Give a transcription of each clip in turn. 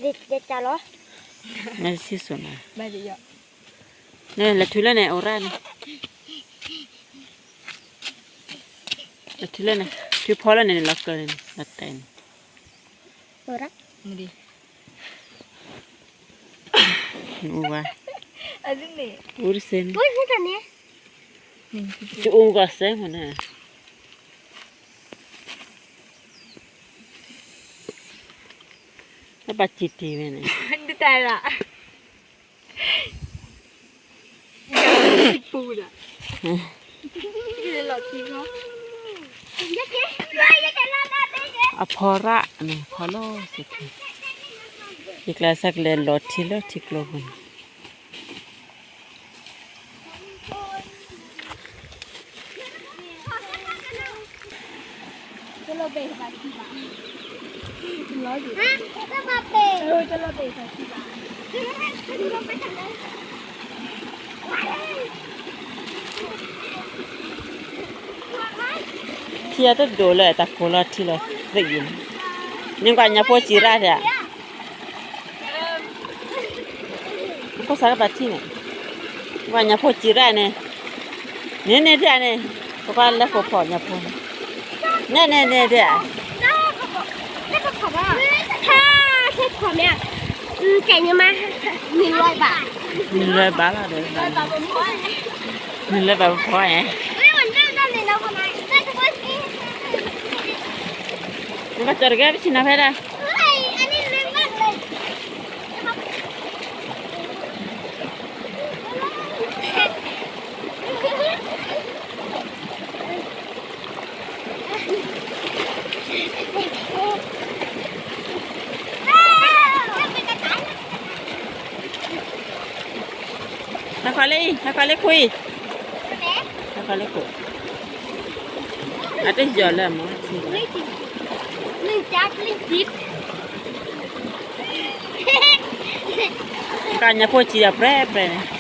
ဒ်ကလီၤ, နဆံၣ်စိၤနၤ, နလဲၤထုးလၢန့ၣ် အိၣ်ရၣ်န့ၣ်, လဲၤထုးလၢန့ၣ်, ထုးဖီလၢန့ၣ်န့ၣ် လီၤကၢန့ၣ် လီၤတဲာ်န့ၣ်, အိၣ်ရၣ်, နအူဝဲ, အူတစဲးန့ၣ်, တအူကီၢ်စဲမ့ၢ်န့ၣ်, တၢ်ပာ်စံးတံၢ်ဝဲန့ၣ်, ဒ်တၢ်လၢ ပူၤဒီး အဖီရၣ်န့ၣ် ဖီလီၤစ့ၢ်ကီး, ယကျါစၢ်ကလဲၤလီၤထံလၢထံကျိပူၤန့ၣ်, ထံအတဒိၣ်လၢတၢ်ကိၢ်လီၤထံလီၤသ့ၣ်အံၤန့ၣ်, နကွၢ်ညၣ်ဖိစံးရၣ်ဒၣ်, ဖိစးကပာ်ထံန့ၣ်, ကွၢ်ညၣ်ဖိစံးရၣ်န့ၣ်, န့ၣ်န့ၣ်ဒၣ်န့ၣ်, ပကွၢ်လဲၤခိၣ်ဖီၣ်ညၣ်ဖိန့ၣ်, န့ၣ်န့ၣ်န့ၣ်ဒၣ် နလွဲဘၣ်လီၤဒီး, နလွဲဘၣ်ပဖီန့ၣ်, နကကၠီတကဲပဆံၣ်နီၤဖဲဒၣ် ဟဲခီလၢအံၤ, ဟဲခီလၢခိၣ်အံၤ, ဟဲခီလၢခိၣ်, အတယီၤလၢအမ့ၢ်ထံလီၤ, ကညၣ်ဖိစံးဒီးပြဲပြဲန့ၣ် တၢ်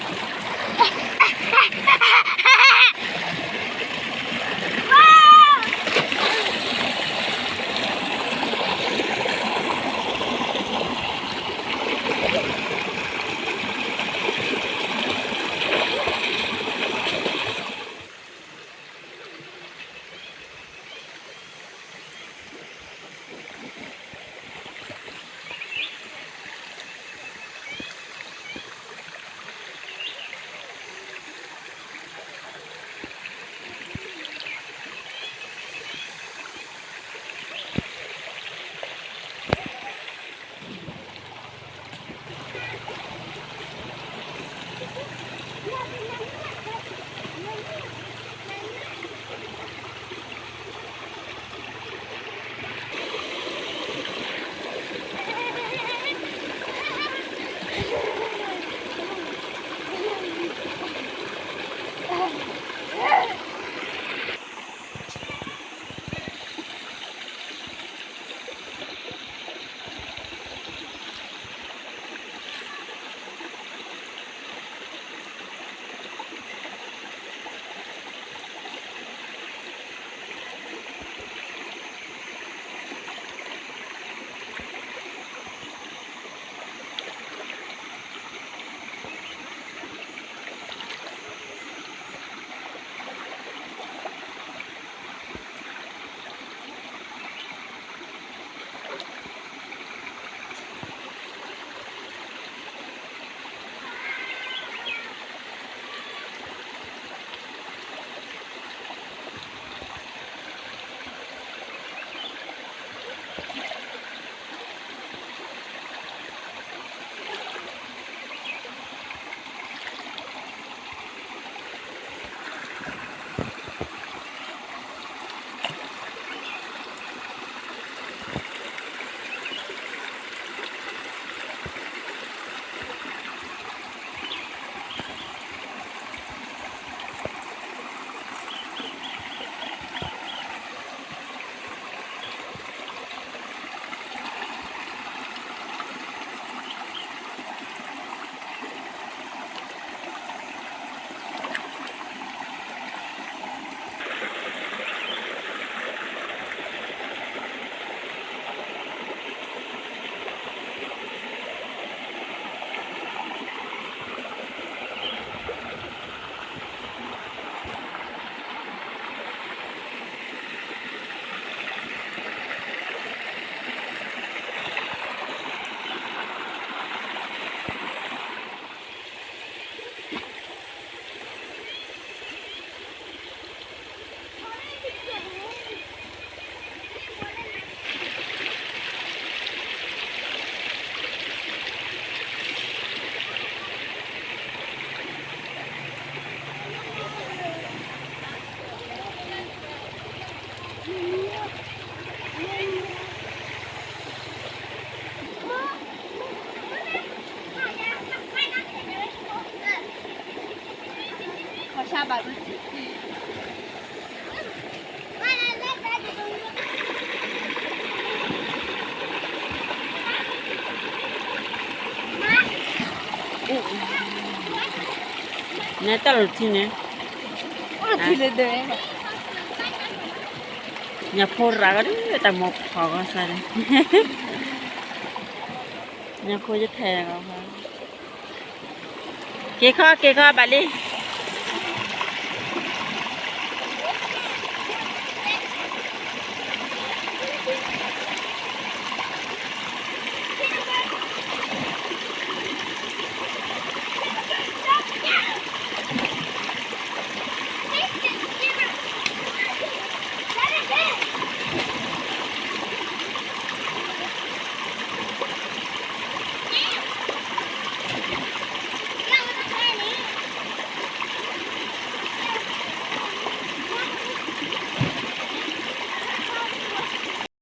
နတၢ်လီၤထံန့ၣ်, ညၣ်ဖိရၤကဒီး တၢ်မိၢ်ဖီဂီၢ်စၢ်န့ၣ်, ညၣ်ဖိယထဲဂီၢ်, က့ၤခီ က့ၤခီ ဘၣ်လံ